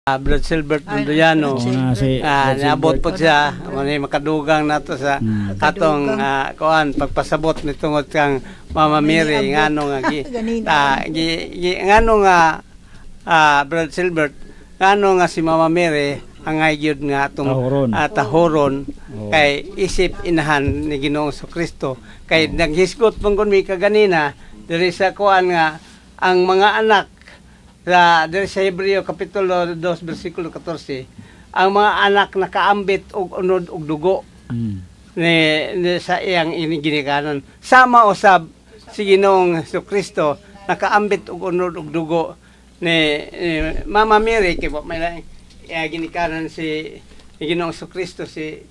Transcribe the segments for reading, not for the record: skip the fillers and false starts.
Brad Silbert Dondoyano. Oo na, si Ah, Brad niabot Silbert. po siya, mao makadugang nato sa atong kuan pagpasabot ni tungod kang Mama Mary. May niabot. Ngano nga gi, Ganina. Ngano nga Brad Silbert, ngano nga si Mama Mary ang gyud nga atong Tahoron. Tahoron Oo. Kay isip inahan ni Ginoong Kristo, kay naghisgot man gud mi kaganina diri sa kuan nga ang mga anak sa diri sa Hebreo kapitulo 2 bersikulo 14, ang mga anak nakaambit og unod og dugo ni sa iyang ginikanan, sama usab si Ginoong Kristo nakaambit og unod og dugo ni Mama Mary, kay wa may laing ginikanan si ni Ginoong Kristo si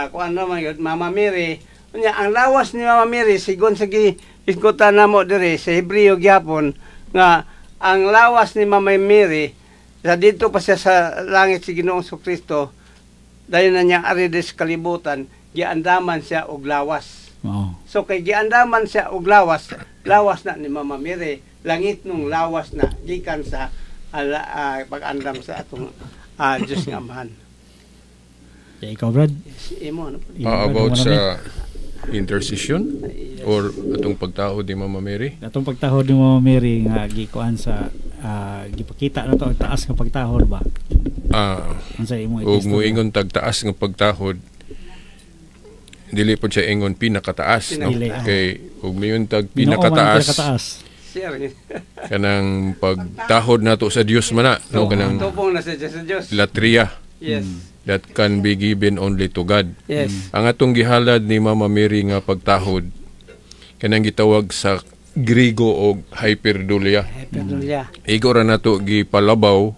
kuan naman yun, Mama Mary. Unya ang lawas ni Mama Mary, sigon sa gihisgutan namo diri sa Hebreo gyapon, nga ang lawas ni Mama Mary sa dito pa siya sa langit si Ginoong Kristo, dayon na niyang ari diri sa kalibutan, giandaman siya og lawas. So kay giandaman siya og lawas, lawas na ni Mama Mary, langit nung lawas na gikan sa ala, pag-andam sa atong Diyos nga Amahan. Ya, ikaw, Brad. Yes, imo ano po? Imo, Ah, Brad, about mo sa na intercession or atong pagtahod ni Mama Mary? Atong pagtahod ni Mama Mary nga gikuan sa gipakita na to ang taas nga pagtahod ba? Unsa imo Ug i-testimony? moingon tag taas nga pagtahod, dili po siya ingon pinakataas, no? Dili, ah. Kay ug moingon tag Ginoo man ang pinakataas, pinakataas. Sir, kanang pagtahod nato sa Dios man na, no, kanang tubong na sa Diyos sa Diyos. Latria that can be given only to God. Ang atong gihalad ni Mama Mary nga pagtahod, kanang gitawag sa Grigo og hyperdulia. Hyperdulia. Igo ra nato gipalabaw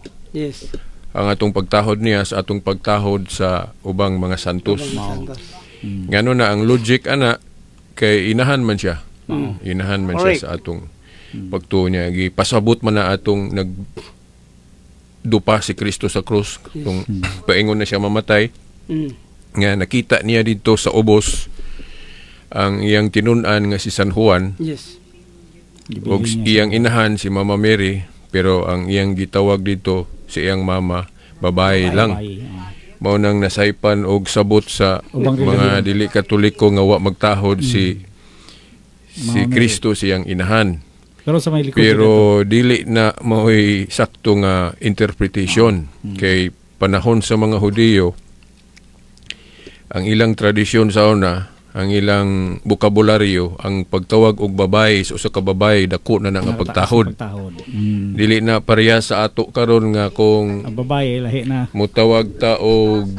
ang atong pagtahod niya sa atong pagtahod sa ubang mga santos. Ubang santos. Ngano na ang logic ana, kay inahan man siya. Inahan man siya sa atong pagtuo niya. Gipasabot man na atong nag dupa si Kristo sa krus kung paingon na siya mamatay nga nakita niya dito sa ubos ang iyang tinun-an nga si San Juan ug Gibilin niya. Iyang inahan si Mama Mary, pero ang iyang gitawag dito si iyang mama, babae lang. Babae, ah. Mao nang nasaypan og sabot sa Ubang mga relihiyon. Dili Katoliko nga wa magtahod si Mama Mary. Kristo sa iyang inahan. Pero sa may likod Pero dili na mao'y sakto nga interpretation, kay panahon sa mga Hudiyo, ang ilang tradisyon sa una, ang ilang bokabularyo, ang pagtawag og babae sa usa ka babae, dako na na nga pagtahod. Pagtahod. Dili na pareha sa ato karon nga kung Ang babae lahi na. Mutawag ta og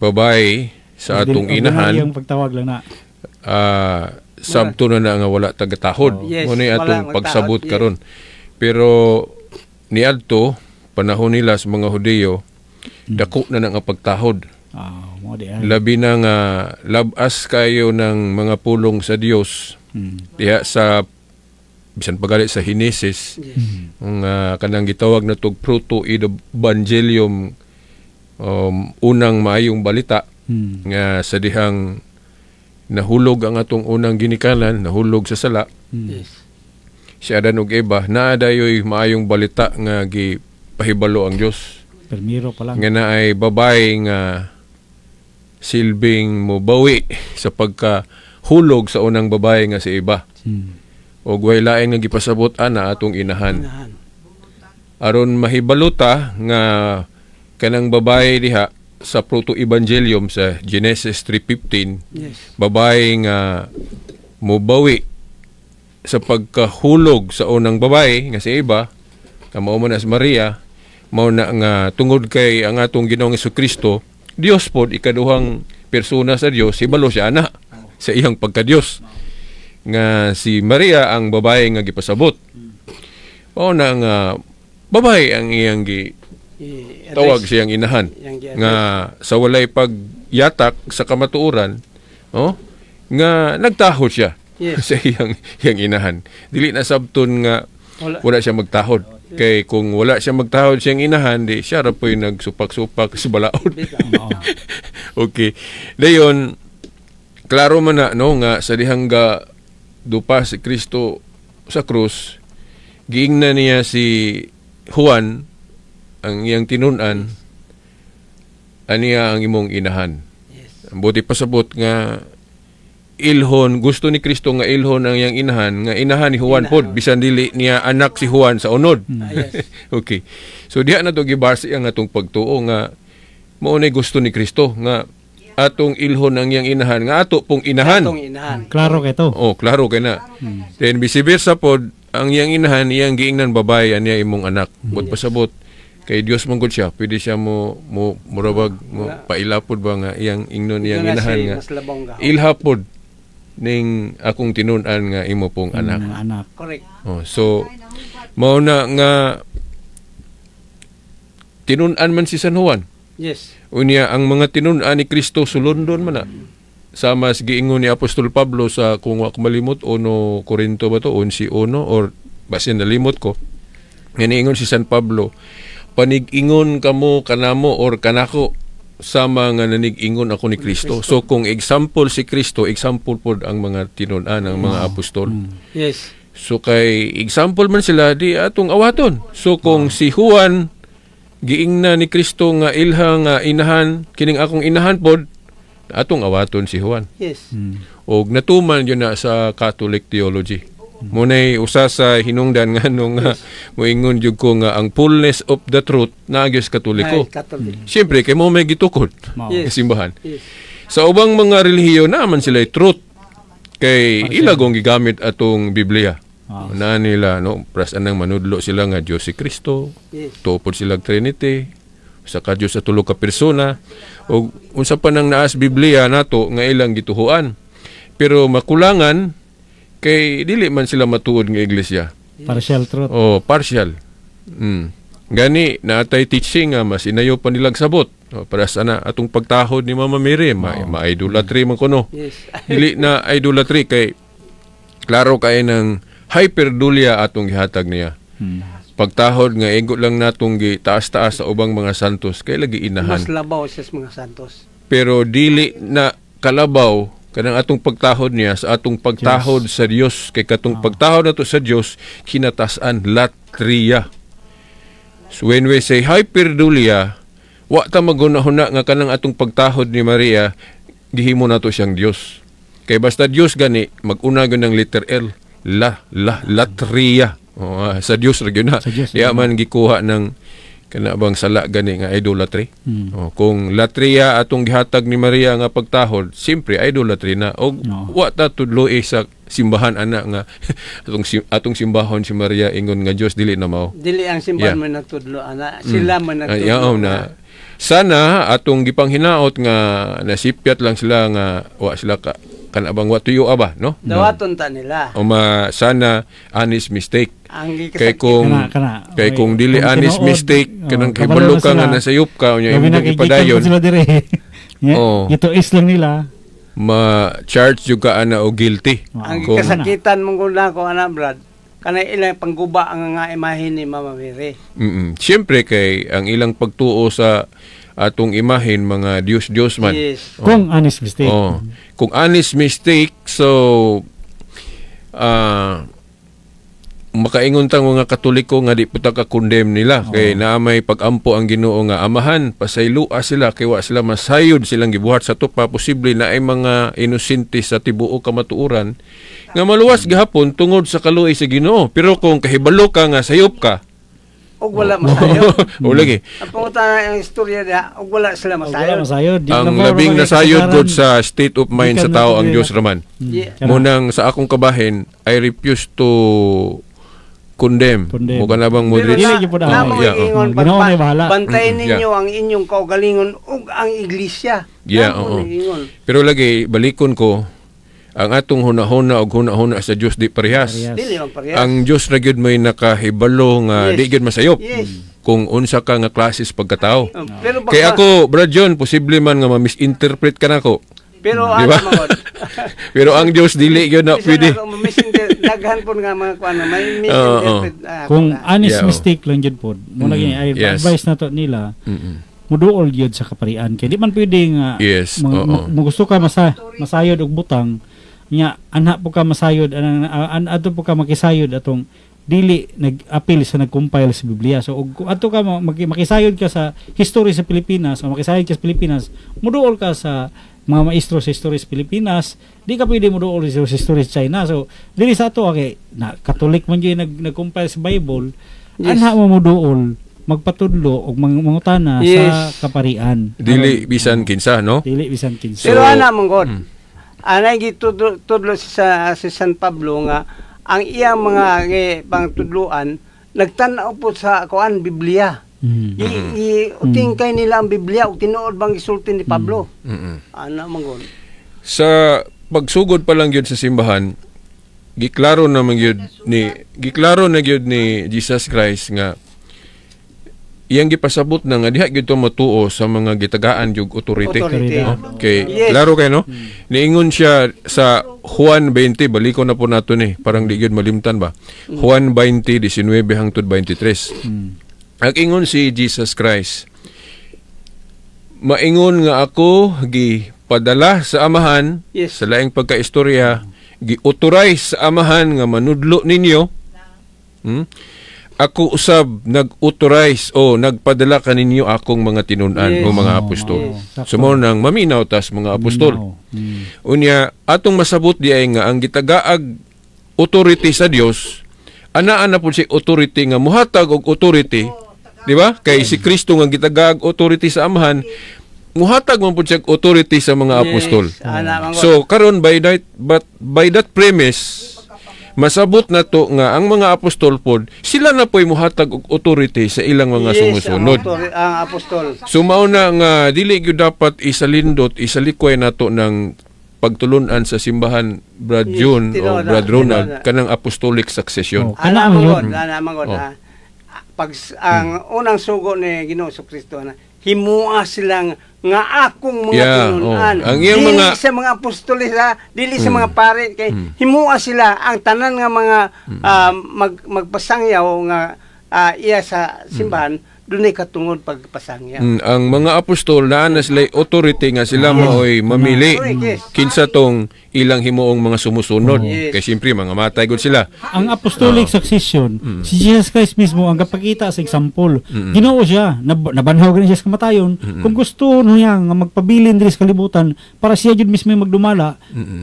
babae sa atong inahan, Yung pagtawag lang na. Sabto na na nga wala tagatahod. Yes, Mo ni wala atong magtahod, pagsabot karon. Pero niadto panahon nila sa mga Hudiyo, dako na na nga pagtahod. Ah, mo di ay. Labi na nga labas kayo ng mga pulong sa Dios diha sa bisan pagali sa Henesis, ang kanang gitawag na tog proto evangelium, unang maayong balita, nga sa dihang nahulog ang atong unang ginikanan, nahulog sa sala si Adan ug Eva, naa dayoy maayong balita nga gipahibalo ang Dios Permiro pa lang. Nga naay babae nga silbing mobawi sa pagkahulog sa unang babae nga si Eva. Og way lain nga gipasabot ana atong inahan. Inahan. Aron mahibalo ta nga kanang babae diha sa proto-evangelium sa Genesis 3:15, babae nga mobawi sa pagkahulog sa unang babae nga si Eva, nga mao man na si Maria, mao na nga tungod kay ang atong Ginoong Kristo Dios pod, ikaduhang persona sa Dios, hibalo siya ana sa iyang pagka-Dios nga si Maria ang babae nga gipasabot, mao na nga babae ang iyang gi I-address. tawag siyang inahan Iyang gi-address. Nga sa walay pagyatak sa kamatuoran, oh, nga nagtahod siya sa iyang inahan. Dili na sabton nga Wala. wala siya magtahod, kay kung wala siya magtahod siyang inahan, di siya ra po'y nagsupak-supak sa balaod. Oo. Okay, dayon klaro man na, no, nga sa dihang ga dupa si Kristo sa krus, giingnan niya si Juan ang iyang tinun-an, aniya ang imong inahan. Yes. Ang buti pasabot nga ilhon, gusto ni Kristo nga ilhon ang iyang inahan, nga inahan ni Juan pod, bisan dili niya anak si Juan sa unod. Yes. Okay. So diha na to gibase ang atong pagtuo nga mao nay gusto ni Kristo nga atong ilhon ang iyang inahan, nga ato pong inahan. Atong inahan. Klaro kay to. Oh, klaro kay na. Then vice versa pod, ang iyang inahan iyang giingnan babae aniya imong anak. But pasabot kay Dios man gud siya, pwede siya mo mo murabag mo pailapod ba nga iyang ingnon iyang inahan nga ilha pod ning akong tinun-an nga imo pong anak. Anak. Correct. Oh, so mao na nga tinun-an man si San Juan. Yes. Unya ang mga tinun-an ni Kristo sulundon man na. Sama sa giingon ni Apostol Pablo sa, kung wa ko malimot, 1 Corinto ba to, 11 or basin nalimot ko. Nga niingon si San Pablo, panig-ingon kamo kanamo or kanako sama nga nanig-ingon ako ni Kristo. So kung example si Kristo, example pod ang mga tinun-an, ang mga apostol. Yes. So kay example man sila, di atong awaton. So kung si Juan giingna ni Kristo nga ilha nga inahan, kining akong inahan pod, atong awaton si Juan. Yes. Og natuman yun na sa Catholic theology. Munay usa sa hinungdan nga nung moingon jud ko nga ang fullness of the truth naagis Katoliko. Ay, Catholic. Siyempre kay mo may gitukod. Yes. Simbahan. Yes. Sa ubang mga relihiyon naman sila truth kay ilagong gigamit atong Biblia. Na nila no, pras anang manudlo sila nga Dios si Kristo. Yes. Tuo pod sila Trinity, sa ka Dios sa tulo ka persona, og unsa pa nang naas Biblia nato nga ilang gituhuan. Pero makulangan kay dili man sila matuod nga iglesia. Partial truth. Oh, partial. Gani naatay teaching nga mas inayo pa nilang sabot. O, para sana atong pagtahod ni Mama Mary, ma-idolatry man kuno. Yes. Dili na idolatry kay klaro kay ng hyperdulia atong gihatag niya. Pagtahod nga ego lang natong gitaas-taas sa ubang mga santos kay lagi inahan. Mas labaw siya sa mga santos. Pero dili na kalabaw kanang atong pagtahod niya sa atong pagtahod sa Dios, kay katong pagtahod nato sa Dios kinatasan latria. So when we say hyperdulia, wa ta maghuna-huna nga kanang atong pagtahod ni Maria gihimo nato siyang Dios. Kay basta Dios gani maguna gyud ng letter L, la la latria. Oh, sa Dios ra gyud na. Diya man gikuha ng kana bang sala gani nga idolatry. Oh, kung latria atong gihatag ni Maria nga pagtahod, siyempre idolatry na. Og wa ta tudloi sa simbahan ana nga atong simbahon si Maria ingon nga Dios, dili na mao. Dili ang simbahan man nagtudlo ana, sila man nagtudlo. Na. Sana atong gipanghinaot nga nasipyat lang sila nga wa sila ka kana bang wa tuyo aba, no? Dawaton ta nila. O ma, sana honest mistake. Ang kay kung kay kung dili honest mistake kanang kahibalo ka nga nasayop ka unya imong ipadayon. Sila dire. Oh. Ito is lang nila. Ma-charge jud ka ana og guilty. Ang kasakitan mong guna ko ana Brad, kanay ilang pangguba ang nga imahe ni Mama Mary. Siyempre kay ang ilang pagtuo sa atong imahen mga Dios-Dios man. Yes. Oh. Kung honest mistake. Oh. Kung honest mistake, so makaingon tang mga Katoliko nga di puta ka condemn nila. Kay naa may pag-ampo ang Ginoo nga amahan, pasaylua sila kay wa sila masayod silang gibuhat sa tupa, posible na ay mga inosente sa tibuok kamatuoran nga maluwas gihapon tungod sa kaluoy sa Ginoo. Pero kung kahibalo ka nga sayop ka, og wala masayod. O lagi. Ang pangutana ang istorya diha, og wala sila masayod. Wala masayod. Ang labing nasayod god sa state of mind sa tao ang Dios raman. Munang sa akong kabahin, I refuse to condemn. Mo ka na bang moderate? Bantayan ninyo ang inyong kaugalingon ug ang iglesia. Yeah, oo. Pero lagi balikon ko ang atong hunahuna og hunahuna sa Dios di parehas. Dili man parehas. Ang Dios ra gyud may nakahibalo nga di gyud masayop. Yes. Kung unsa ka nga klases pagkatao. Pero baka, kay ako, Brad John, posible man nga ma-misinterpret ka nako. Pero ano man. Pero ang Dios dili gyud na pwede. Daghan po nga mga kuan may misinterpret. Kung honest mistake lang gyud pod. Mo lagi ay advice nato nila. Muduol gyud sa kaparian kay di man pwede nga gusto ka masayod og butang nya anha po ka masayod anang adto po ka makisayod atong dili nag-appeal sa nag-compile sa Biblia. So og adto ka makisayod ka sa history sa Pilipinas o makisayod ka sa Pilipinas, muduol ka sa mga maestro sa history sa Pilipinas, di ka pwede muduol sa history sa China. So dili sa ato kay na Catholic man gyud nag-compile sa Bible, anha mo muduol magpatudlo og mangutana sa kaparian. Dili bisan kinsa, no? Dili bisan kinsa. Pero ana man god. Ana gitudlo tudlo si San Pablo nga ang iyang mga pangtudloan nagtan-aw po sa kuan Biblia. Utingkay nila ang Biblia ug tinuod bang gisulti ni Pablo. Ana man god. Sa pagsugod pa lang gyud sa simbahan, giklaro na gyud ni Jesus Christ nga iyang gipasabot na nga diha gyud to matuo sa mga gitagaan gyud authority. Authority. No? Kay klaro kay no? Niingon siya sa Juan 20, baliko na po nato ni, parang di gyud malimtan ba. Juan 20:19 hangtod 23. Ang ingon si Jesus Christ, maingon nga ako gipadala sa Amahan sa laing pagkaistorya, gi-authorize sa Amahan nga manudlo ninyo. Ako usab nag-authorize o nagpadala kaninyo akong mga tinun-an o mga apostol. So mao nang maminaw tas mga apostol. Unya atong masabot di ay nga ang gitagaag authority sa Dios, anaa na pud si authority nga muhatag og authority, di ba? Kay si Kristo nga gitagaag authority sa Amahan, muhatag man pud siya og authority sa mga apostol. So karon by that premise, masabot na to nga ang mga apostol pod sila na po'y muhatag og authority sa ilang mga sumusunod. Ang apostol. So mao na nga dili gyud dapat isalindot, isalikway nato ng pagtulunan sa simbahan, Brad June o Brad Ronald, kanang apostolic succession. Oh, kana ang yun. Ana man god. Pag ang unang sugo ni Ginoong Kristo na himua silang nga akong mga tinunan. Oh. Ang iyang dili sa mga apostoles, dili sa mga pare kay himua sila ang tanan nga mga magpasangyaw nga iya sa simbahan, dunay katungod pagpasangyaw. Ang mga apostol naa na sila authority nga sila maoy mamili kinsa tong ilang himuong mga sumusunod. Kay siyempre mga matay gud sila. Ang apostolic succession, si Jesus Christ mismo ang gapakita sa example. Ginoo siya, nabanhaw gani siya sa kamatayon. Kung gusto niya nga magpabilin diri sa kalibutan para siya jud mismo magdumala,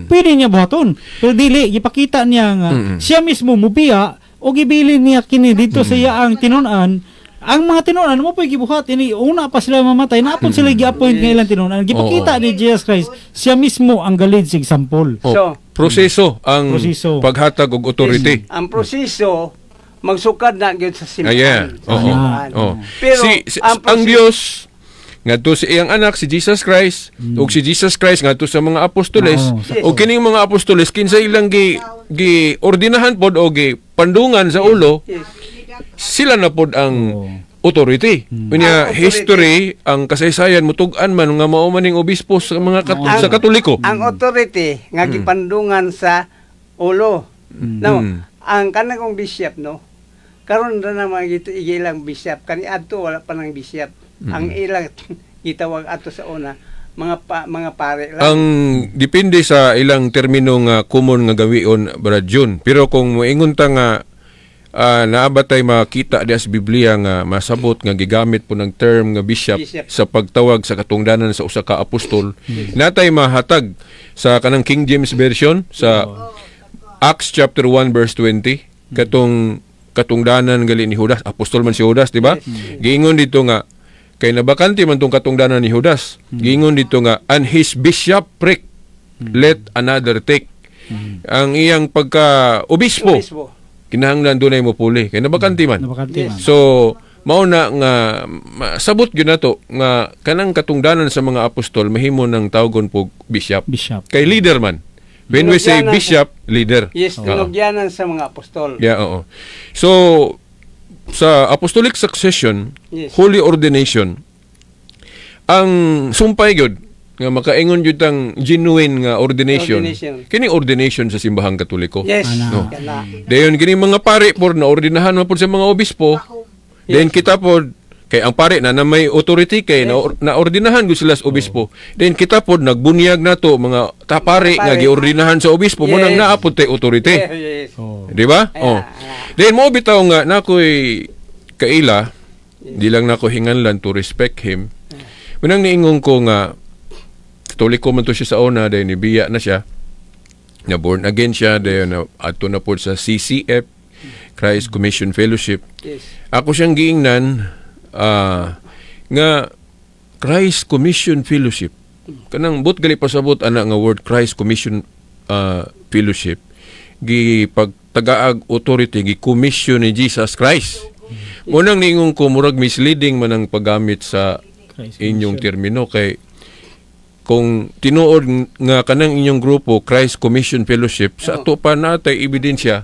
pwede niya buhaton. Pero dili gipakita niya nga siya mismo mubiya o gibilin niya kini dito sa iyaang tinun-an. Ang mga tinunan mo po gibuhat ini una pa sila mamatay naapon sila gi-appoint nga ilang tinunan. Gipakita ni Jesus Christ siya mismo ang galid sa example. So, proseso ang proseso. Paghatag og authority. Ang proseso magsukad na gyud sa simbahan. Pero ang Dios ngadto sa iyang anak si Jesus Christ ug si Jesus Christ ngadto sa mga apostoles ug kining mga apostoles kinsa ilang gi ordinahan pod o gi pandungan sa ulo. Sila na pod ang authority. Unya history ang kasaysayan mutug-an man nga mao maning obispo sa mga sa Katoliko. Ang authority nga gipandungan sa ulo. No, ang kanang bishop no. Karon ra na mga ilang bishop kani adto wala pa nang bishop. Ang ilang gitawag ato sa una mga pare lang. Ang depende sa ilang termino nga common nga gawion, Brad Jun. Pero kung moingon ta nga naabatay makita diya sa Biblia nga masabot nga gigamit po ng term nga bishop sa pagtawag sa katungdanan sa usa ka apostol, natay mahatag sa kanang King James Version sa Acts chapter 1 verse 20 katong katungdanan gali ni Judas, apostol man si Judas, di ba? Giingon dito nga kay nabakante man tong katungdanan ni Judas. Giingon dito nga and his bishopric let another take. Ang iyang pagka obispo kinahanglan dunay mo puli kay nabakante man. So mao na nga sabot gyud nato nga kanang katungdanan sa mga apostol mahimo ng tawgon po bishop. Kay leader man. When we say bishop, leader. Yes, tinugyanan sa mga apostol. Yeah, oo. So sa apostolic succession, holy ordination, ang sumpay gyud nga makaingon gyud tang genuine nga ordination. Kini ordination sa simbahang Katoliko. Yes. No. Dayon kini mga pare por na ordinahan man pud sa mga obispo. Then kita pod Kay ang pare na na may authority kay na ordinahan gyud sila sa obispo. Then kita pod nagbunyag nato mga tapari nga Pare. Giordinahan sa obispo mo nang naa pod tay authority. Oh. Di ba? Ay, Oh. Then mo bitaw nga nakoy kaila, di lang nako hinganlan to respect him. Munang niingon ko nga Katoliko man to siya sa una, dahil nibiya na siya. Na born again siya, dahil na adto na pod sa CCF, Christ Commission Fellowship. Ako siyang giingnan nga Christ Commission Fellowship. Kanang but gali pasabot ana nga word Christ Commission Fellowship, gi pagtagaag authority, gi commission ni Jesus Christ. Munang niingon ko, murag misleading man ang paggamit sa Christ inyong Commission. Termino kay kung tinuod nga kanang inyong grupo Christ Commission Fellowship, sa ato pa natay ebidensya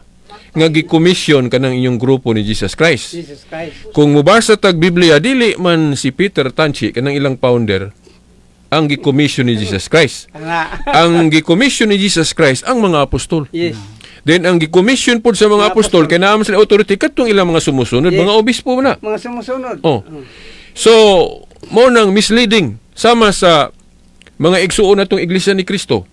nga gi-commission kanang inyong grupo ni Jesus Christ. Jesus Christ. Kung mubasa tag Biblia, dili man si Peter Tanchi, kanang ilang founder, ang gi-commission ni Jesus Christ. Nga. Ang gi-commission ni Jesus Christ ang mga apostol. Then ang gi-commission pod sa mga Mga apostol apostol. kay naa man sila authority kadtong ilang mga sumusunod, mga obispo na. Mga sumusunod. Oh. So, mo nang misleading sama sa mga igsuon natong Iglesia ni Kristo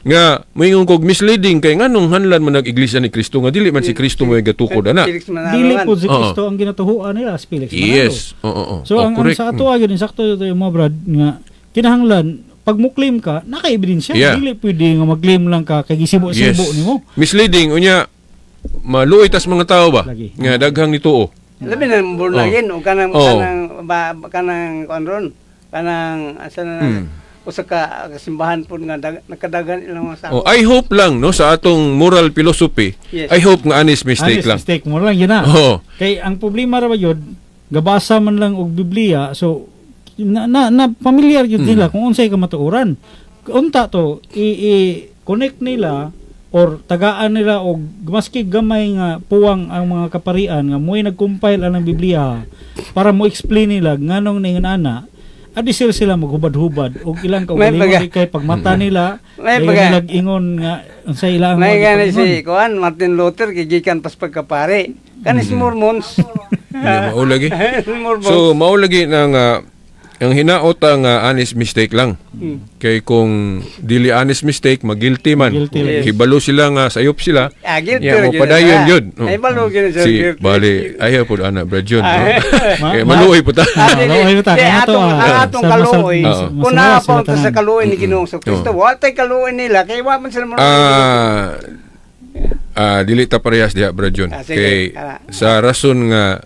nga moingon kog misleading kay nganong hanlan man nag Iglesia ni Kristo nga dili man si Kristo mo gatukod ana. Felix Manalo Dili man. po si Kristo ang ginatuhuan nila, si Felix Manalo. Yes. Oo. So Oh, ang correct. sa ato gyud, sakto ito yung mga brad nga kinahanglan pag mo claim ka, naka-ebidensya. Dili pwede nga mag-claim lang ka kay gisibo-sibo nimo. Misleading unya maluoy tas mga tao ba Lagi. nga daghang nituo. Labi na born again o kanang kanang ba, kanang kuan ron, kanang asa na usa ka simbahan po nga nakadagan ilang mga Oh, sako. I hope lang no sa atong moral philosophy. I hope nga honest mistake Honest lang. mistake mo lang yun na. Kay ang problema ra ba yun, gabasa man lang og Biblia, so na familiar yun nila kung unsay kamatuoran. Unta to i connect nila or tagaan nila og maski gamay nga puwang ang mga kaparian nga mo'y nag-compile ang Biblia para mo explain nila nganong ningon ana, adi sila sila maghubad-hubad og ilang May kaugalingon kay pagmata nila May dayon nila ingon nga unsay ilang May mga gani gipaingon. si kuan Martin Luther gigikan pas pagkapare. Kanis Mormons. Hindi mao lagi. Mormons. So mao lagi na nga ang hinaot nga honest mistake lang. Kay kung dili honest mistake, magilty man. Guilty lagi. Hibalo sila nga sayop sila. Ah, guilty Ya, mo ra gyud padayon na. yun. Oh. Ay, balo gyud siya, Si guilty. bali ayaw po ana Brad John. No? Ma- Kay maluoy po ta. Ah, dili. Maluoy ta, Di, kaya to, atong, ang atong kaluoy, kung mas naa sila sa tanan. kaluoy ni Ginoong Kristo, wa tay kaluoy nila kay wa man sila mo. Ah, dili ta parehas diha, Brad John. Ah, sige. Kay sa rason nga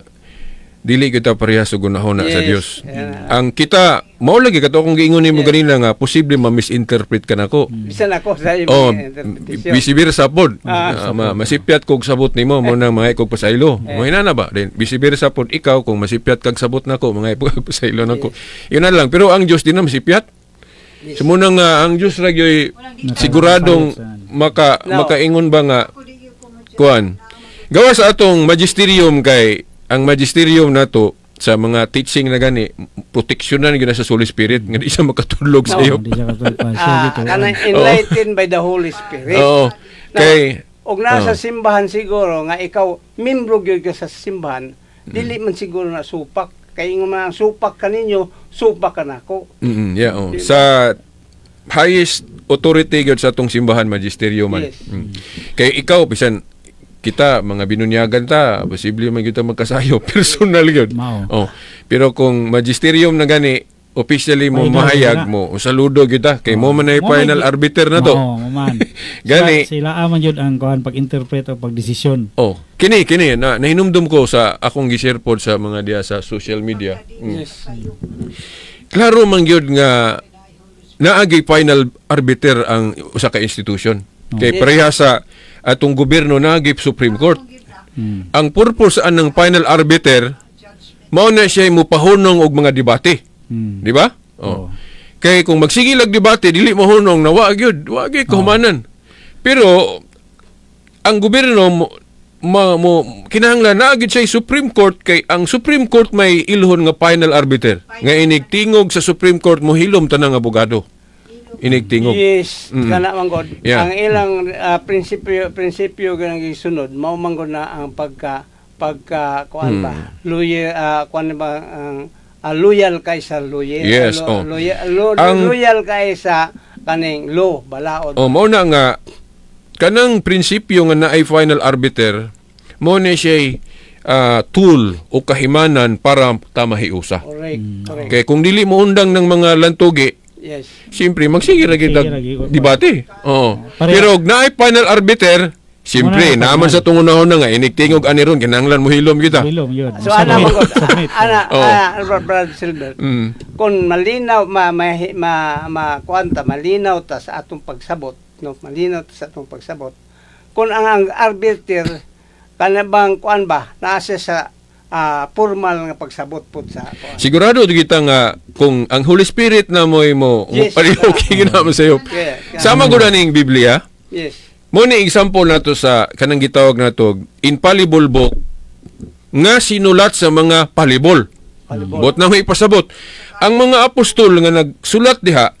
dili kita parehas og hunahuna sa Dios. Ang kita mao lagi kato akong giingon nimo ganina nga posible ma-misinterpret ka nako. Bisan ako sa imong Oh, interpretation. vice versa pod. Ah, masipyat kog sabot nimo mo nang mga kog pasaylo. Mo na ba? Then vice versa pod ikaw kung masipyat kag sabot nako, mga kog pasaylo nako. Yun na lang. Pero ang Dios di na masipyat. So mo nang ang Dios ra gyoy siguradong maka No. makaingon ba nga kuan. Gawa sa atong magisterium, kay ang magisterium nato sa mga teaching na gani, proteksyonan gyud na sa Holy Spirit nga di siya makatulog sa iyo. Di siya katulog pa. Siya dito. Kanang enlightened by the Holy Spirit. Oo. Kay Og nasa simbahan siguro nga ikaw membro gyud ka sa simbahan, dili man siguro na supak kay ingon man ang supak kaninyo, supak ka nako. Yeah, oh. Sa highest authority gyud sa atong simbahan, magisterium man. Kay ikaw bisan kita mga binunyagan ta, posible man gyud ta magkasayo personal gyud. Mao. Oh. Pero kung magisterium na gani officially mo May mahayag na. mo, saludo gyud ta kay mo man ay Mo may final arbiter na to. Oo, mo man. Gani. Sila aman yun ang kuhan pag-interpret o pagdesisyon. Oh, kini kini na nahinumdum ko sa akong gi-share pod sa mga diya sa social media. Klaro man gyud nga naagi final arbiter ang usa ka institution. Kay pareha sa atong gobyerno, naagi Supreme Court. Ang purpose anang final arbiter mao na siya mopahunong og mga debate. Di ba? Oh. Oo. Kay kung magsige lag debate dili mahunong na wa gyud, wa gyud kahumanan. Pero ang gobyerno mo kinahanglan naa gyud siya Supreme Court kay ang Supreme Court may ilhon nga final arbiter. Nga inig tingog sa Supreme Court, mohilom tanang abogado. Inig tingog. Yes, kana man god. Ang ilang prinsipyo prinsipyo ganang gisunod mao man gud na ang pagka Pagka kuan ba, loyal, kuan ba ang loyal kay sa loyal, loyal, loyal kay sa kaning law, balaod. Oh, mao na nga kanang prinsipyo nga naay final arbiter mo ni siya tool o kahimanan para tamahiusa. Correct, correct. Kay kung dili mo undang ng mga lantugi, siyempre magsige ra gyud Sige ra gyud. debate. Oo. Pareho. Pero og naay final arbiter, siyempre Muna na naman sa tungunahon na nga inigtingog ani ron, kinahanglan mo hilom kita. Hilom yun. So ana Submit. mo Submit. ana, ana Brad Silver. Kung malinaw ma ma ma, ma kuan ta, malinaw ta sa atong pagsabot, no, malinaw ta sa atong pagsabot. Kung ang arbiter kanabang kuan ba, naa siya sa formal nga pagsabot pud sa kuan. Sigurado kita nga kung ang Holy Spirit na mo mo pareho kay mo sayo. Sama gud aning Biblia. Mo ni example nato sa kanang gitawag nato infallible book nga sinulat sa mga palibol. Palibol. Bot na may ipasabot. Ang mga apostol nga nagsulat diha,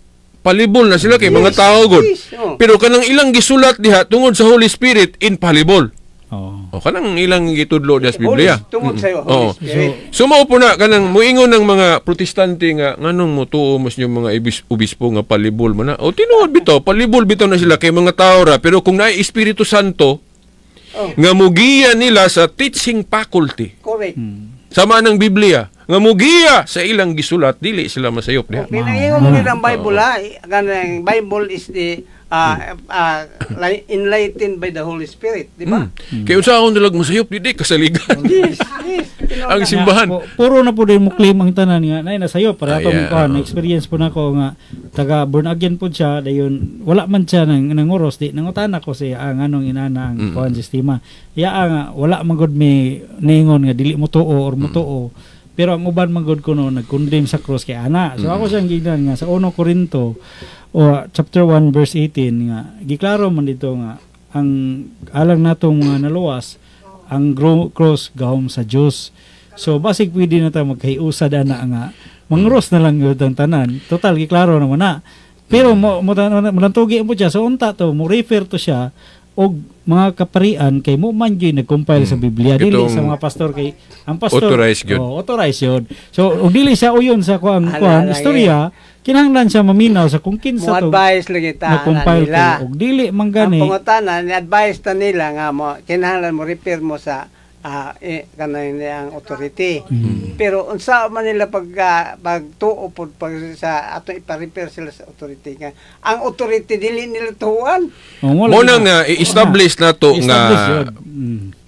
palibol na sila kay mga tao gud. Pero kanang ilang gisulat diha tungod sa Holy Spirit, infallible. Oo. O kanang ilang gitudlo diha sa Biblia. Holy, tungod sa Holy Spirit. So mao po na kanang muingon ng mga Protestante nga nganong motuo mas yung mga obispo nga palibol man na. O tinuod bitaw, palibol bitaw na sila kay mga tao ra, pero kung naay Espiritu Santo nga mugiya nila sa teaching faculty. Correct. Sama ng Biblia nga mugiya sa ilang gisulat, dili sila masayop diha. Okay, nangingon mo ang Bible ha. Kanang Bible is the enlightened by the Holy Spirit, di ba? Kay unsa akong dalag masayop dili kasaligan. Yes. Tinuod Ang na. simbahan. Puro na po din mo claim ang tanan nga nay nasayo para ato yeah, mo kuan, oo. experience po nako nga taga born again po siya, dayon wala man siya nang nanguros, di nangutana ko siya ang anong inana ang kuan sistema ya nga wala man gud mi ningon nga dili mo tuo or mo tuo, pero ang uban man gud kuno nag-condemn sa cross kay ana. So ako siyang gignan nga sa 1 Corinto o chapter 1 verse 18 nga giklaro man dito nga ang alang natong mga naluwas, ang cross gahom sa Dios. So basig pwede na ta magkahiusad ana nga mangros na lang yun ang tanan. Total giklaro naman na. Pero mo mo mulantugi mo siya, so unta to mo refer to siya og mga kaparian kay mo man gyud nag-compile sa Biblia, dili Itong sa mga pastor, kay ang pastor authorized gyud. Oh, authorized yun. So og dili siya uyon sa kuang Ala, kuan lagi. istorya, kinahanglan siya maminaw sa kung Mo kinsa to advice lagi ta ana na-compile nila. kay og dili man Ang gani pangutana, ni-advise ta nila nga mo kinahanglan mo repair mo sa kanang ang authority. Pero unsa man nila pag pagtuo pod pag sa ato ipa-repair sila sa authority nga ang authority dili nila tuuan. Oh, mo Mo lagi na nga i-establish na to nga Establish yun.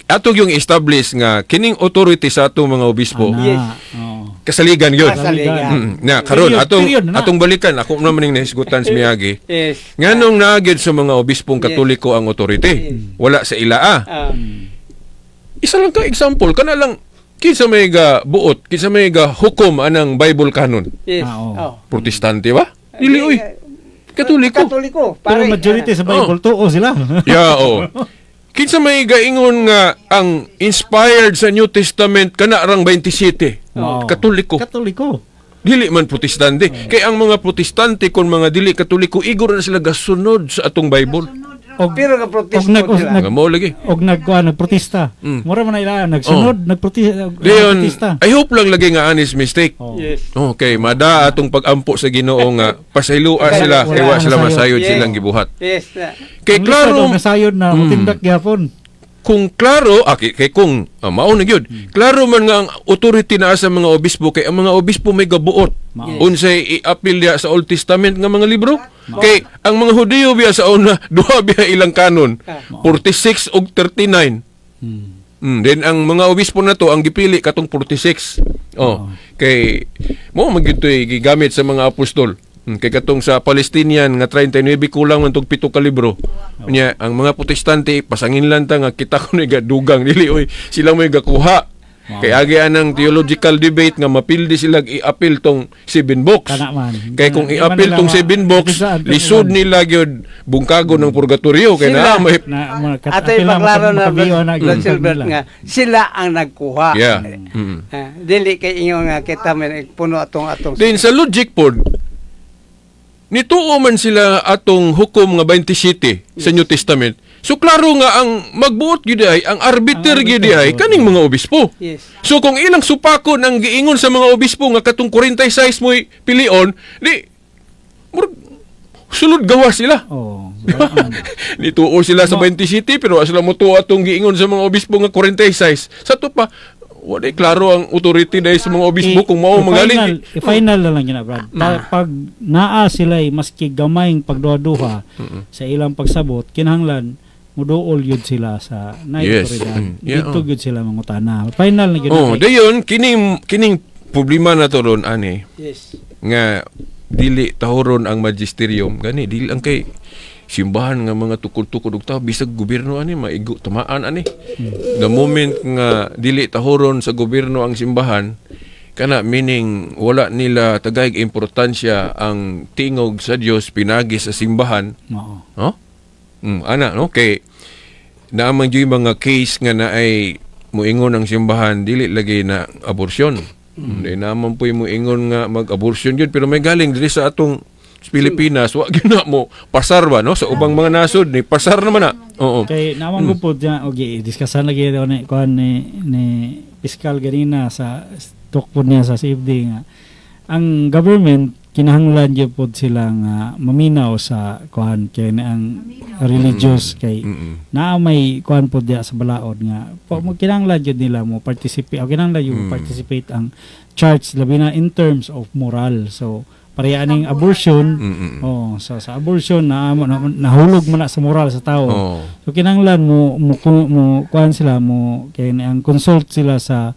Atong yung establish nga kining authority sa atong mga obispo Ana, oo. kasaligan yun. Kasaligan. Na karon Period, atong period na. atong balikan ako naman ning nahisgutan sa miagi. Nganong naagid sa mga obispong Katoliko ang authority? Wala sa ilaa. Isa lang ka example kana lang, kinsa may ga buot, kinsa may ga hukom anang Bible canon? Ah, oo. Protestante ba? Dili oy. Katoliko. Katoliko. Pero Pare, majority sa Bible tuo sila. Yeah, oo. Kinsa may gaingon nga ang inspired sa New Testament kana rang 27? Oo. Katoliko. Katoliko. Dili man Protestante. Kay ang mga Protestante kon mga dili Katoliko, igor na sila gasunod sa atong Bible. Og Pero ga protest og nag, po sila. Nga mo lagi. og nagkuan, nagprotesta. Mura man na ila nagsunod, nagprotesta, Dayon, nagprotesta. I hope lang lagi nga anis mistake. Oh. Okay, mada atong pag-ampo sa Ginoo nga pasayloa sila Wala kay wa sila nasayod. masayod silang gibuhat. Kay Ang klaro lisod, og nasayod na motindak gyapon. Kung klaro kay kung mao na gyud. Klaro man nga ang authority naa sa mga obispo kay ang mga obispo may gabuot. Mao. Unsay i-appeal diha sa Old Testament nga mga libro? Kay ang mga Hudiyo biya sa una duha biya ilang kanon. 46 ug 39. Then ang mga obispo na to ang gipili katong 46. Oh, kay mo man gyud to'y gigamit sa mga apostol. Kay katong sa Palestinian nga 39 kulang man tog 7 ka libro. Unya ang mga Protestante pasangin lang ta nga kita kuno dugang, dili oy, sila may gakuha. Kay agi anang theological debate nga mapildi sila i-appeal tong seven books. Kana man. Kay kung Di man i-appeal nila tong seven books, saan, lisod iban. nila gyud bungkago ng purgatorio kay Sila- na may Na mga Ato apil na ipaklaro na makabiyo na Brad gyud Silbert nila. nga sila ang nagkuha. Dili kay ingon nga kita may puno atong atong Then sa logic pod, Nituo man sila atong hukom nga 27 sa New Testament. So klaro nga ang magbuot gyud ay ang arbiter Ang gyud arbiter, ay oo. Kaning mga obispo. So kung ilang supakon ang giingon sa mga obispo nga katong 46 mo'y pilion, di murag sulod gawa sila. Nituo sila sa 27 pero wa sila motuo atong giingon sa mga obispo nga 46. Sa to pa wala klaro ang authority dahil sa mga obispo kung mao magaling. I-final na lang yun na, Brad. Pag naa sila maski gamayng pagduha-duha sa ilang pagsabot, kinahanglan muduol yun sila sa naay otoridad. Dito gyud sila mangutana. Final na gyud. Oh, dayon kining kining problema na to ron ani nga dili tahoron ang magisterium gani, dili ang kay simbahan nga mga tukod-tukod og tao, bisag gobyerno ani maigo tamaan ani. The moment nga dili tahoron sa gobyerno ang simbahan, kana meaning wala nila tagaig importansya ang tingog sa Dios pinagi sa simbahan. No, ana no, kay naamang gyud mga case nga naay muingon ang simbahan dili lagi na abortion. Hindi naman po yung muingon nga mag-abortion yun, pero may galing diri sa atong Pilipinas wa gyud na mo pasar ba, no? Sa ubang mga nasod ni pasar naman na. Oo. Kay naman ko po diyan, okay, diskasan lagi daw ni kuan ni piskal ganina sa talk po niya sa CFD nga ang government kinahanglan gyud pod sila nga maminaw sa kuan kay na ang religious kay naa may kuan pod diya sa balaod nga po mo kinahanglan gyud nila mo participate o kinahanglan gyud mo participate ang church, labi na in terms of moral. So pareha aning abortion. Oh, sa abortion na nahulog man na sa moral sa tao. So kinahanglan mo kuan sila mo kay ang consult sila sa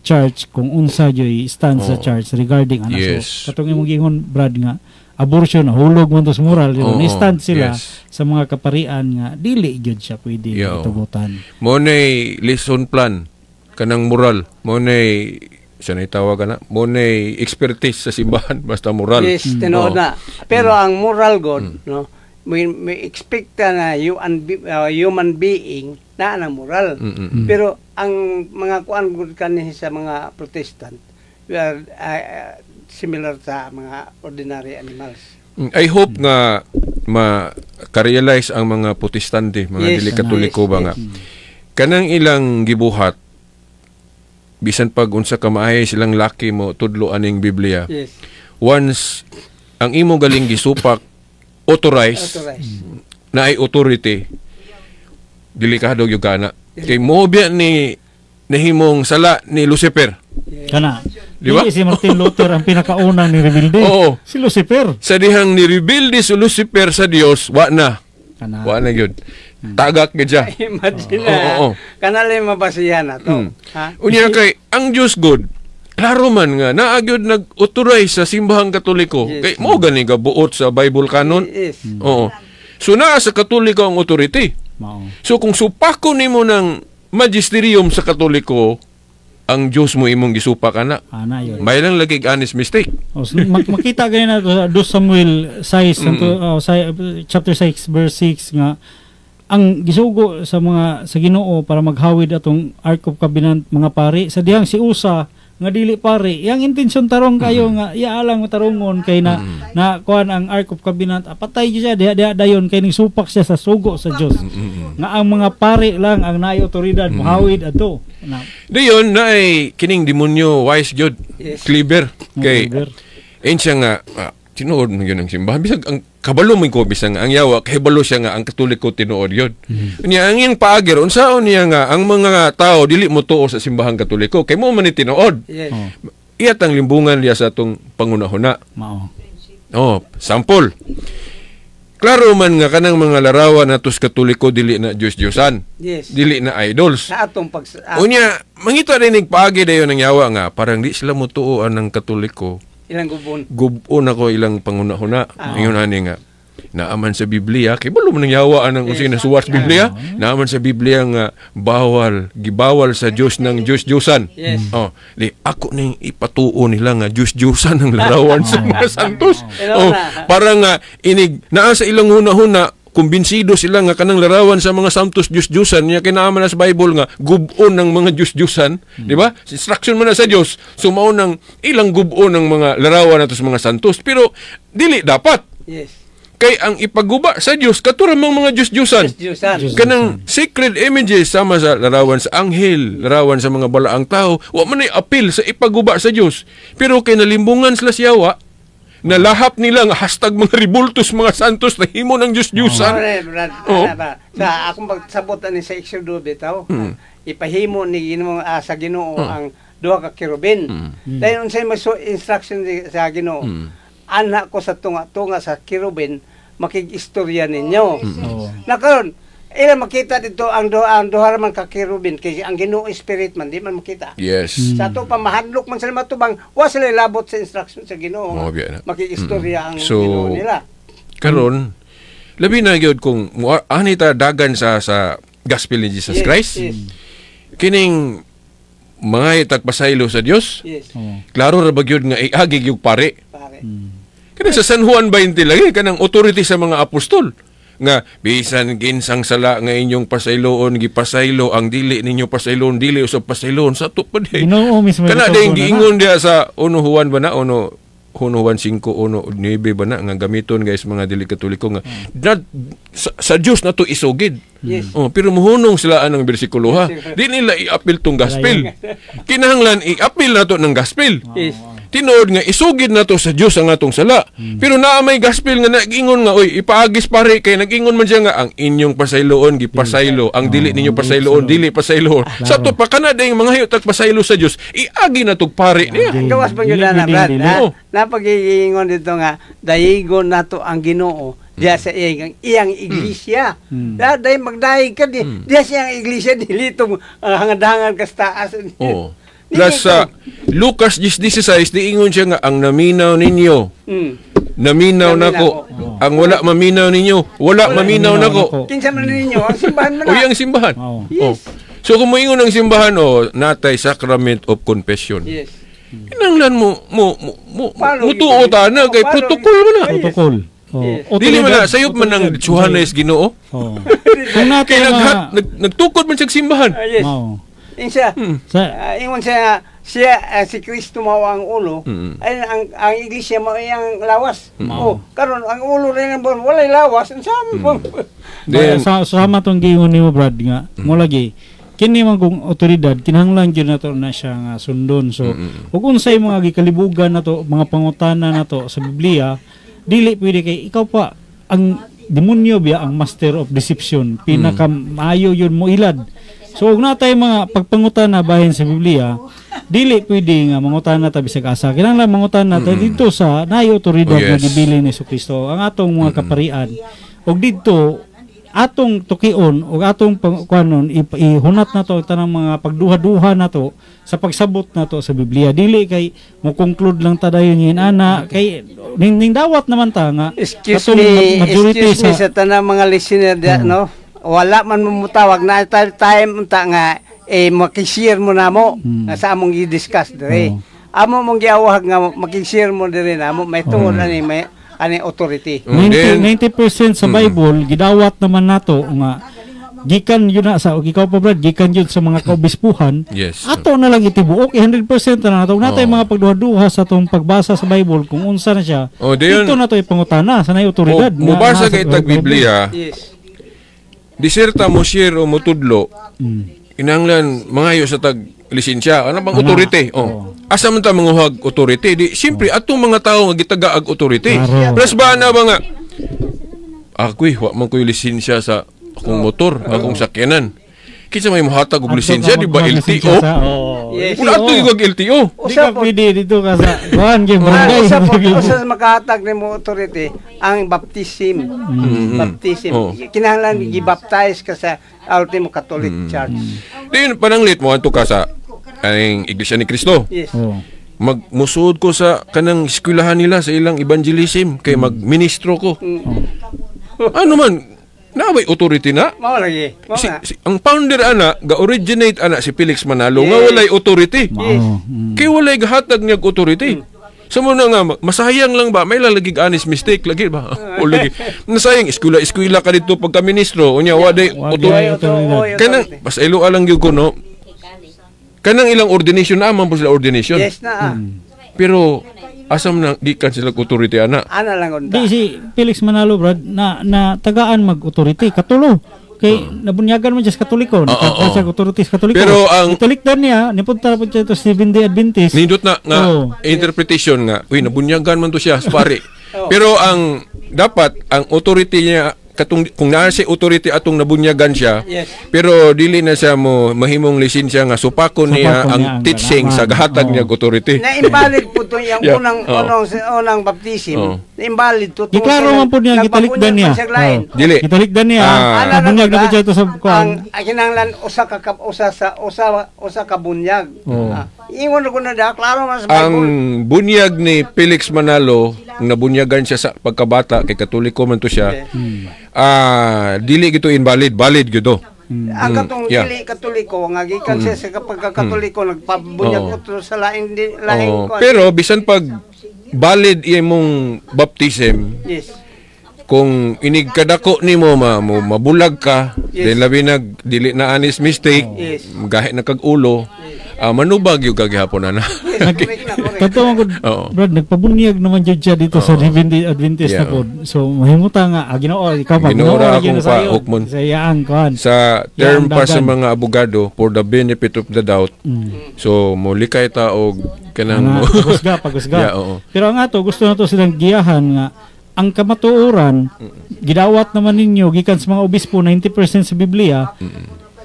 church kung unsa joy stand sa church regarding ana. So katong imong giingon, Brad, nga abortion nahulog man to sa moral, ni stand sila sa mga kaparian nga dili gyud siya pwede itugutan. Mo nay lesson plan kanang moral. Mo nay siya na tawag na. Mo nay expertise sa simbahan basta moral. Yes, tinuod na. Pero ang moral god, no, may expect ta na human being na ang moral. Pero ang mga kuan gud kani sa mga Protestant, we are similar sa mga ordinary animals. I hope nga ma-realize ang mga Protestante, mga dili Katoliko ba nga. Kanang ilang gibuhat, bisan pag unsa ka maayo silang laki mo tudlo aning Biblia. Once ang imo galing gisupak authorize Authorized. Na ay authority, delikado gyud kana. Kay mo biya ni nahimong sala ni Lucifer. Kana. Di ba? Dili si Martin Luther ang pinakaunang ni rebelde. Si Lucifer. Sa dihang ni rebelde si Lucifer sa Dios, wa na. Kana. Wa na gyud. Tagak gyud siya. Imagine na. Oo, oo. Kanala yung mabasihan na to. Ha? Unya kay ang Dios God, klaro man nga naa gyud nag-authorize sa simbahang Katoliko. Kay mo gani ga buot sa Bible canon. Oo. So naa sa Katoliko ang authority. Mao. So kung supako nimo ng magisterium sa Katoliko, ang Dios mo imong gisupak ana. Ana yun. May lang lagi honest mistake. O, so, makita gani na to sa 2 Samuel 6 oh, chapter 6 verse 6 nga ang gisugo sa mga sa Ginoo para maghawid atong Ark of Covenant mga pari, sa dihang si Usa nga dili pari, yang intensyon tarong kayo nga iya lang tarungon kay na na kuan ang Ark of Covenant, patay gyud siya diha diha dayon kay ning supak siya sa sugo sa Dios nga ang mga pari lang ang naay otoridad mohawid adto na. Dayon na ay kining demonyo wise gyud. Clever kay Clever. Ayun siya nga tinuod man yun ang simbahan. Bisag ang kabalo mo ko bisag ang yawa kay balo siya nga ang Katoliko tinuod yun. Niya ang iyang paagir unsaon niya nga ang mga tao dili mo tuo sa simbahang Katoliko kay mo man ni tinuod. Iyat ang limbungan niya sa atong pangunahuna. Mao. Oh, sample. Klaro man nga kanang mga larawan nato sa Katoliko dili na Diyos-Diyosan. Dili na idols. Sa atong pag Unya, mangita rin ning paagi dayon ng yawa nga parang di sila motuo ang Katoliko. Ilang gubon. Gubon ako ilang pangunahuna. Ingon ani nga naaman sa Biblia kay balo man ang yawa anang unsay nasuwat sa Biblia, naaman sa Biblia nga bawal, gibawal sa Dios ng Dios-Diyosan. Oh, di ako ning ipatuo nila nga Dios-Diyosan ang larawan sa mga santos. Pero Oh, na. para nga inig naa sa ilang huna-huna kumbinsido sila nga kanang larawan sa mga santos Diyos-Diyosan niya kinaaman na sa Bible nga gubon ng mga Diyos-Diyosan, di ba? Instruction man na sa Dios. So mao nang ilang gubon ng mga larawan nato sa mga santos, pero dili dapat. Kay ang ipaguba sa Dios kato ra mang mga Diyos-Diyosan. Diyusan. Diyos. Kanang sacred images sama sa larawan sa anghel, larawan sa mga balaang tao, wa man ay apil sa ipaguba sa Dios. Pero kay nalimbungan sila siyawa, nalahap nila nga #MgaRebultos mga Santos na himo ng Diyos-Diyosan. Sorry, Brad. Oo. Ano ba? Sa akong pagsabot ani sa Exodo bitaw, ipahimo ni Ginoo sa Ginoo ang duha ka kerubin. Dayon unsay maso instruction sa Ginoo? Ana ko sa tunga-tunga sa kerubin makig-istorya ninyo. Na karon ila makita dito ang duha ra man ka kerubin kay ang Ginoo spirit man di man makita. Sa ato pa mahadlok man sila matubang, wa sila labot sa instruction sa Ginoo. Mao biya na. Makig-istorya ang So, Ginoo nila. Karon labi na gyud kung ani ta dagan sa gospel ni Jesus Christ. Kining mga tagpasaylo sa Dios. Klaro ra ba gyud nga iagi gyud pare. Pare. Kanang sa San Juan 20 lagi kanang authority sa mga apostol nga bisan ginsang sala nga inyong pasayloon gipasaylo, ang dili ninyo pasayloon dili usab pasayloon sa ato pa di. Ginoo mismo Kana yung din tugo na. Giingon diya sa 1 Juan ba na, 1 1 Juan 5 1 9 ba na nga gamiton guys mga dili Katoliko nga na, sa Dios na to isugid. Oh, pero muhunong sila anang bersikulo ha. Di nila i-appeal tong gospel. Kinahanglan i-appeal na to ng gospel. Tinuod nga isugid na to sa Dios ang atong sala. Pero naa may gospel nga nag-ingon nga oy ipaagis pare kay nag-ingon man siya nga ang inyong pasayloon gipasaylo, ang dili ninyo pasayloon dili pasayloon. Sa to pa kana dayong mga hayot pasaylo sa Dios, iagi na tog pare niya. Ang gawas pa yun Dili, na, dili, Brad. dili. Ha? Oo. Napagigingon dito nga, dayigon nato ang Ginoo diya sa iyang iyang iglesia. Da, dahil magdayeg ka di, diya sa iyang iglesia dili itong hangad-hangad ka sa taas. Oo. Plus sa Lucas 10:16 diingon siya nga ang naminaw ninyo naminaw Naminaw nako. Ang wala maminaw ninyo, wala maminaw maminaw nako. nako. Kinsa man ninyo, ang simbahan man O na. iyang simbahan. Oo. Yes. Oh. So kung moingon ang simbahan oh, natay sacrament of confession. Kinahanglan mo mo mo mo Paano mutuo ta na kay Paano protocol man na. Yes. Protocol. Oh. Yes. Dili man na sayop man ang Johannes Ginoo. Oh. Kung nato Kay nga nagtukod man siya simbahan. Ah, yes. Mao. Insa, Sa ingon siya nga, siya si Kristo mao ang ulo, ay ang iglesia mao iyang lawas. Oh, karon ang ulo rin ang buwan, walay lawas, unsa man? Then sa sama tong giingon nimo, Brad, nga mo lagi kini man kung otoridad kinahanglan gyud nato na siya nga sundon. So ug unsay mga gikalibugan nato, mga pangutana nato sa Biblia, dili pwede kay ikaw pa ang demonyo biya ang master of deception, pinaka maayo yun mo ilad. So ug natay mga pagpangutana bahin sa Biblia, dili pwede nga mangutana ta bisag asa. Kinahanglan mangutana ta didto sa naay otoridad nga gibilin ni Kristo, ang atong mga kaparian, ug didto atong tukion ug atong kuanon ihunat nato ang tanang mga pagduha-duha nato sa pagsabot nato sa Biblia. Dili kay mo conclude lang ta dayon yin ana kay ning dawat naman ta nga Excuse katong me, majority excuse me sa tanang mga listener diya, no? Wala man mo mutawag na time unta nga eh makishare mo namo nga sa among i-discuss dire. Amo mong giawhag nga makishare mo dire namo may tungod ani may ani authority. 90 Then 90% sa Bible gidawat naman nato nga gikan yun na sa ug ikaw pa, Brad, gikan yun sa mga kaobispuhan. Ato na lang itibuok 100% na nato natay mga pagduha-duha sa atong pagbasa sa Bible kung unsa na siya. Oh, dayon- Dito na to ipangutana sa nay otoridad O, mubasa nga kay nasa tag Bible. Biblia, diserta mo share o mutudlo, kinahanglan mangayo sa tag lisensya. Ano bang Ana. authority? Oh. Asa man ta manguhag authority? Di siyempre atong mga tao nga gitaga ag authority. Klaro. Plus ba na ba nga ako'y wa man ko'y lisensya sa akong motor, akong sakyanan. Kinsa may mohatag og Adto lisensya, ka di ba magkuha LTO? lisensya oo. Yes. Wala ato yung LTO. Di ka Usa po pwede dito ka sa kuan kay barangay. Usa po usa sa makahatag nimo authority ang baptism. Baptism. Oh. Kinahanglan gi-baptize ka sa ultimo Catholic Church. Di pananglit mo anto ka sa ang Iglesia ni Cristo. Yes. Oo. Magmusod ko sa kanang eskwelahan nila sa ilang evangelism kay magministro ko. Ano man, naa bay authority na? Mao lagi. Mao Si, na. ang founder ana, ga-originate ana si Felix Manalo nga walay authority. Yes. Oo. Kay walay gahatag niya og authority. Sa mo na nga, masayang lang ba? May lalagig honest mistake lagi ba? O lagi. Nasayang, eskwela-eskwela ka dito pagka ministro. Unya, waday Wa authority. gyud otoridad. Oy, Kanang, authority. pasaylo lang gyud ko, no? Kanang ilang ordination, naman po sila ordination. Yes na. Pero, Asa man na gikan sila authority ana? Ana lang unta. Di si Felix Manalo, Brad, na na tagaan mag-authority katulo kay nabunyagan man siya sa Katoliko, Oo, oo. sa authority sa Katoliko. Pero Italikdan niya, nipunta na po siya to Seventh Day Adventist. Nindot na nga interpretation nga, uy, nabunyagan man to siya sa pare. Pero ang dapat ang authority niya katong kung naa siya authority atong nabunyagan siya. Pero dili na siya mo mahimong lisensya nga supakon niya Supakon ang niya ang teaching sa ganaman. gahatag niya og authority. Na invalid po to yung unang unang unang baptism. Na invalid to. Giklaro man po niya, gitalikdan niya. Lain. Oo. Dili. Gitalikdan niya. Ah. Nabunyag na po siya ito sa kuan. Ang kinahanglan usa ka usa sa usa usa ka bunyag. Ah, ingon ko na da, klaro man sa Ang Bible. bunyag ni Felix Manalo, nabunyagan siya sa pagkabata kay Katoliko man to siya. Ah, dili gito invalid, valid gito. Ang katong dili Katoliko nga gikan siya sa pagkakatoliko, nagpabunyag ko to sa lain di, lain kuan. Pero bisan pag valid imong baptism, kung inig kadako nimo ma, mo mabulag ka, then labi nag dili na anis mistake, gahi na kag ulo, manubag yung kagihapon ana. Yes, correct na, correct. Kato man gud, Brad, nagpabunyag naman jud siya dito sa Seventh Day Adventist na pod. So mahimuta nga, Ginoo, ikaw pa Ginoo ra gyud akong na sayo. pa-hukmon. Sa iyang kuan. Sa term Yang pa sa dagan. mga abogado, for the benefit of the doubt. So molikay ta og kanang Nga, pagusga, pagusga. Yeah, oo. Pero ang ato, gusto na to silang giyahan nga ang kamatuoran, gidawat naman ninyo gikan sa mga obispo 90% sa Biblia.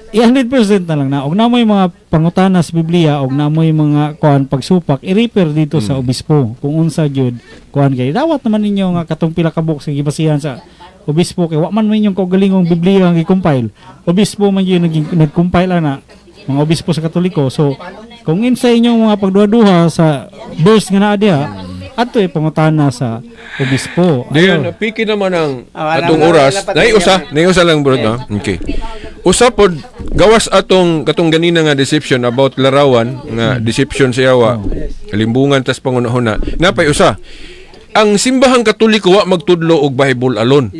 I-100% na lang na. Og namoy mga pangutana sa Biblia og namoy mga kuan pagsupak, i-refer dito sa obispo kung unsa gyud kuan, kay dawat naman ninyo nga katong pila ka books nga gibasihan sa obispo, kay wa man man inyong kaugalingong Biblia ang gi-compile. Obispo man gyud nag-compile ana, mga obispo sa Katoliko. So kung insa inyong mga pagduha-duha sa verse nga naa diha, adto ipangutana sa obispo. Dayon, Ayo. piki naman ang Ah, wala atong na, oras. wala pa Nay tayo. usa, nay usa lang, bro, no? Okay. Usa pod gawas atong katong ganina nga deception about larawan nga deception sa yawa. Limbungan tas pangunahuna. Napay usa. Ang Simbahang Katoliko wa magtudlo og Bible alone.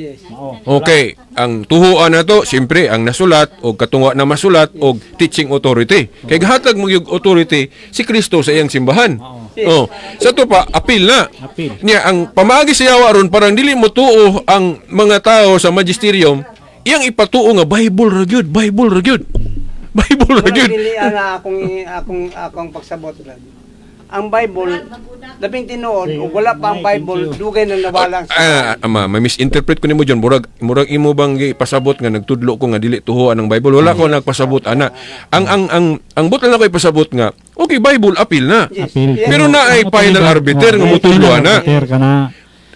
Okay, ang tuhuan na to, siyempre ang nasulat og katong wa na masulat og teaching authority. Kay gahatag mo yung authority si Kristo sa iyang simbahan. Oh, sa to pa apil na. Apil. Niya ang pamaagi sa yawa ron parang dili mo tuo ang mga tao sa magisterium, iyang ipatuo nga Bible ra gyud, Bible ra gyud. Bible ra Murag gyud. dili ana akong akong akong pagsabot, Brad. Ang Bible, labing tinuod, ug wala pa ang Bible, dugay na nawalang sa Ah, ama, may misinterpret ko nimo John. Murag murag imo bang gipasabot nga nagtudlo ko nga dili tuhoan ang Bible? Wala ko nagpasabot ana. Ang but lang ako ipasabot nga, okay, Bible apil na. Apil. Pero na ay Ang final otoridad- arbiter nga Oh, motudlo final ana. arbiter ka na.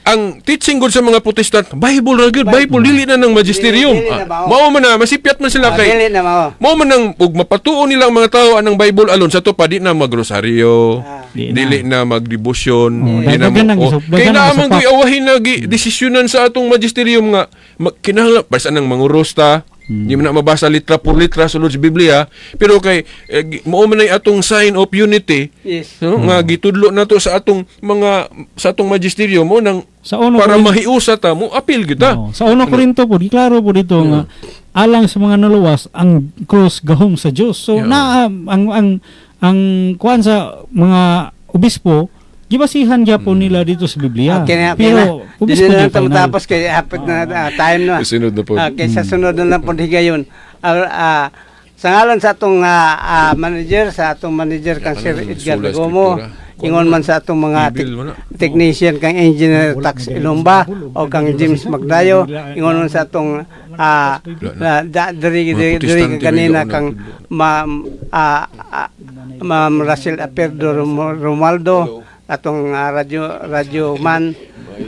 Ang teaching gud sa mga Protestant, Bible ra gyud, Bible, dili na ng magisterium. Dili na ba, Ah, oh. mao man na masipyat man sila Ah, kay dili na mao. mao man nang ug mapatuo nila ang mga tao anang Bible alone, sa to pa di na magrosaryo. Ah. Di na. Dili na magdebosyon, Oh, di na daghan mo. ang Oh, daghan kay ang naa man isupak. ko'y awahin na gi desisyonan sa atong magisterium nga kinahanglan basta nang mangurusta. Di man na mabasa litra por litra sulod sa Biblia, pero kay mao man ay atong sign of unity. No, nga gitudlo nato sa atong mga sa atong magisterium mo nang Sa uno para Corinto- mahiusa ta mo apil kita. Oo. Sa Uno Corinto po, di klaro po dito nga alang sa mga naluwas ang cross gahom sa Dios. So na ang kuan sa mga obispo, gibasihan gyapon nila dito sa Biblia. Okay na, okay Pero na. obispo Dili na di lang ta final. matapos kay hapit na time na. Sunod na po. Okay, sa sunod na lang po higayon. Sa ngalan sa atong manager, sa atong manager kang Sir Kanang Edgar sola Gomo, scriptura. ingon man sa atong mga Bibil mo na. technician kang Engineer Tax Ilomba o kang James Magdayo, ingon man sa atong diri Mga diri diri Protestante kanina may kang Ma'am Ma'am Russell Aperdo Romualdo, atong radio radio man,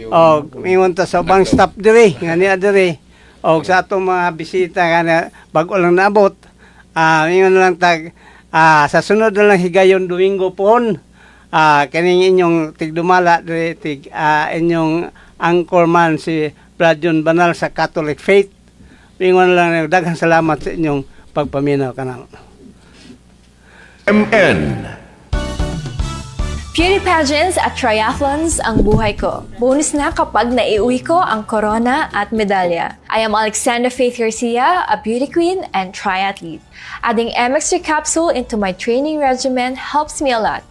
og ingon ta sa ubang staff diri nga niya diri og sa atong mga bisita nga na bag-o lang naabot, ingon lang tag sa sunod na lang higayon, Domingo pohon. Kining inyong tigdumala diri, tig inyong anchorman si Brad John Banal sa Catholic Faith, ingon lang daghang salamat sa inyong pagpaminaw kanamo. MN. Beauty pageants at triathlons ang buhay ko. Bonus na kapag naiuwi ko ang corona at medalya. I am Alexandra Faith Garcia, a beauty queen and triathlete. Adding MX3 capsule into my training regimen helps me a lot.